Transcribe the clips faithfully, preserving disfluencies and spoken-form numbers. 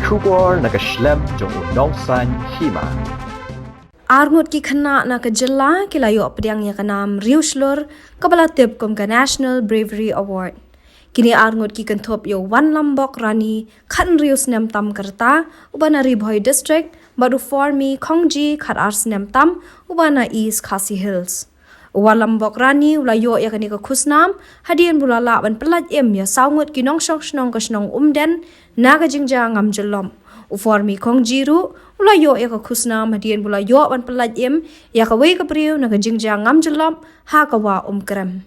Khubor na ka shlem jong u nongsan hima. Arngut ki khynnah na ka jylla ki la ïoh pdiang ïa ka nam riewshlur kaba la tip kum ka National Bravery Award. Kine arngut ki kynthup ïa u Wanlambok Rani, khathynriew snem tam ka rta, uba na Ri Bhoi District, bad u Formi Khongji, khatar snem tam, uba na East Khasi Hills. U Wanlambok Rani u la ïoh ïa kane ka khusnam hadien ba u la lah ban pyllait im ïa saw ngut ki nongshong shnong ka shnong Umden na ka jingjia Ngamjyllop. U Formi Khongji ruh u la ïoh ïa ka khusnam hadien ba u la ïoh ban pyllait im ïa kawei ka briew na ka jingjia Ngamjyllop ha ka wah Umkrem.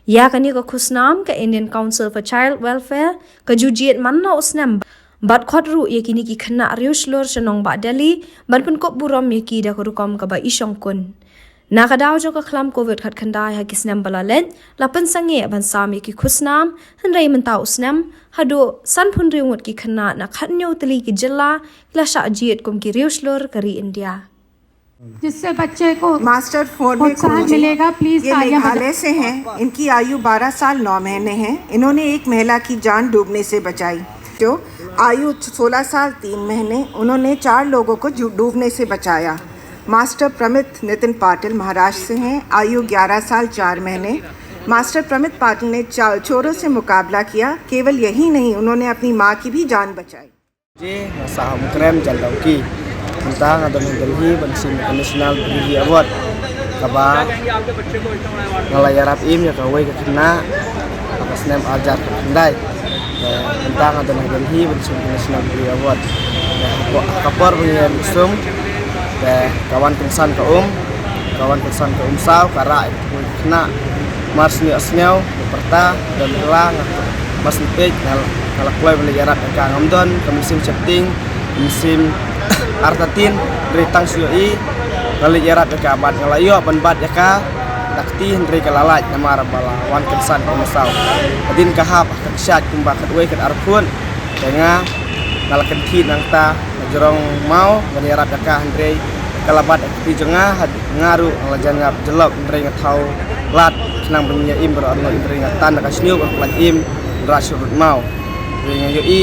Ïa kane ka khusnam ka Indian Council for Child Welfare ka ju jied man la u snem, bad khot ruh ïa kine ki khynnah riewshlur sha nongbah Delhi ban pynkup burom ïa ki da ka rukom kaba i shongkun. Na ka daw jong ka khlam Covid khatkhyndai ha ki snem ba la leit, la pynsangeh ban sam ïa ki khusnam, hynrei mynta u snem haduh sanphew hynriew ngut ki khynnah na khathynñiew tylli ki jylla ki la shah jied kum ki riewshlur ka ri India. जिससे बच्चे को मास्टर फोर में प्रोत्साहन खोजी, मिलेगा, प्लीज ये तालियां बजाएं। मेघालय से हैं। इनकी आयु बारह साल नौ महीने है। इन्होंने एक महिला की जान डूबने से बचाई। जो आयु सोलह साल तीन महीने, उन्होंने चार लोगों को जु- डूबने से बचाया। मास्टर प्रमित नितिन पाटिल महाराष्ट्र से हैं। आयु ग्यारह साल चार महीने। मास्टर प्रमित पाटिल ने चा- चोरों से मुकाबला किया। केवल यही नहीं, उन्होंने अपनी माँ की भी जान बचाई। Ji nga sah ha Umkrem Jaldawki. Mynta nga don ha Delhi ban shim ka National Bravery Award kaba nga la ïarap im ïa kawei ka khynnah ha ka snem arhajar khatkhyndai. Te mynta nga don ha Delhi ban shim ka National Bravery Award. Te ha ka por ba nga ïasum te ka wan kynsan ka um, ka wan kynsan ka um saw, ka rah ïa kawei ka khynnah. Mar shu ïohsngew, nga pyrta, don la nga, mar shu peit, nga la kloi ban leit ïarap ïa ka. Ngam don ka mynsiem sheptieng, mynsiem artatien, hynrei tang shu ïohi nga leit ïarap ïa ka bad nga la ïoh ban bat ïa ka da kti, hynrei ka la lait namar ba la wan kynsan ka um saw. Hadien ka hap ka kshaid kumba khatwei khatar phut, te nga nga la kynthih nangta na jrong maw ban ïarap ïa ka, hynrei ka la bat ïa ka kti jong nga. Had nga ruh nga la jan nga jyllop, hynrei nga thaw lad khnang ban ïa im baroh arngut, hynrei nga tan da ka shñiuh ban pyllait im, nga rah sha rud maw. Hynrei nga ïohi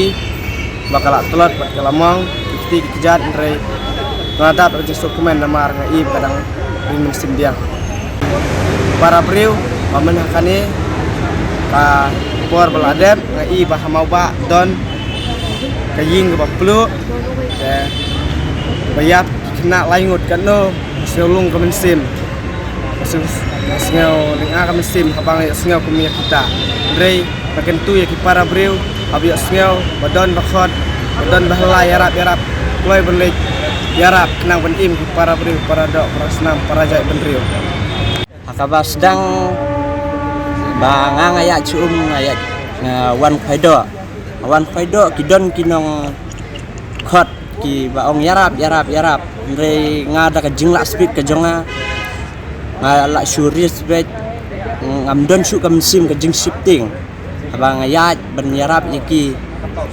ba ka la tlot bad ka la mong, ki kti ki kjat, hynrei nga la dap da ka jingsngewkmen namar nga i ba ka dang ri mynsiem biang. Para briew ba myn ha kane ka por ba la dep, nga i ba ha Mawbah don ka ïing kaba pluh, te ba ïap ki khynnah lai ngut, katno sngewlung ka mynsiem. Ka sngew, ka sngew lynga ka mynsiem haba nga ïohsngew kum ïa kita. Hynrei nga kyntu ïa ki para briew haba ïohsngew ba don ba khot, ba don ba hla ïarap ïarap, kloi ban leit ïarap khnang ban im ki para briew, para doh, para snam, para jaitbynriew. Ha kaba sdang ba nga nga ïaid sha um, nga ïaid, nga wan khwai doh. Nga wan khwai doh, ki don ki nongkhot kiba ong ïarap, ïarap, ïarap. Hynrei nga da ka jinglah speed ka jong nga, nga lah shu respect, ngam don shuh ka mynsiem ka jingsheptieng. Haba nga ïaid ban ïarap ïa ki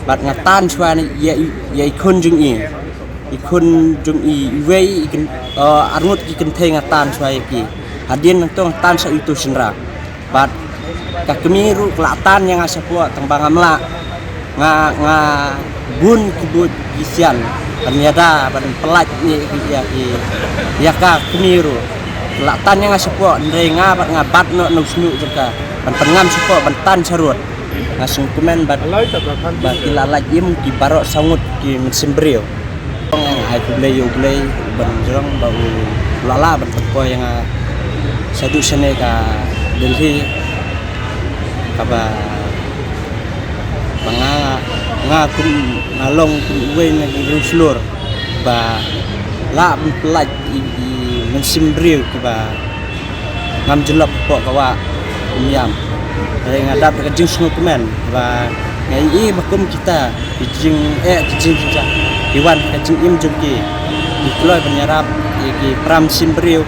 bad nga tan shuwa ïa, ïa i khun jong i. I khun jong i iwei i kyn, uh, arngut ki kynthei nga tan shuwa ïa ki. Hadien nangto nga tan sha itu shynrang. Bad ka kmie ruh ka la tan ïa nga shapoh tang ba ngam lah. Nga, nga bun ki buit ki sian ban ïada ban pyllait ïa ki, ïa ki, ïa ka kmie ruh. Ka la tan ïa nga shapoh, hynrei nga bad nga bat noh na u shñiuh jong ka ban pynngam shapoh ban tan sharud. Nga sngewkmen bad ba ki la lait im ki baroh saw ngut ki mynsiem briew. Ai khublei ïa U Blei ban jrong ba u la lah ban pynpoi ïa nga shaduh shane ka Delhi, kaba ba nga, nga kum, nga long kum uwei na ki riewshlur ba lah ban pyllait i, i mynsiem briew kiba ngam jyllop hapoh ka wah Umïam. Hynrei nga dap da ka jingsngewkmen ba nga ïohi ba kum kita ki jingeh, ki jingjynjar, ki wan ka jingim jong ki, ki kloi ban ïarap ïa ki para mynsiem briew.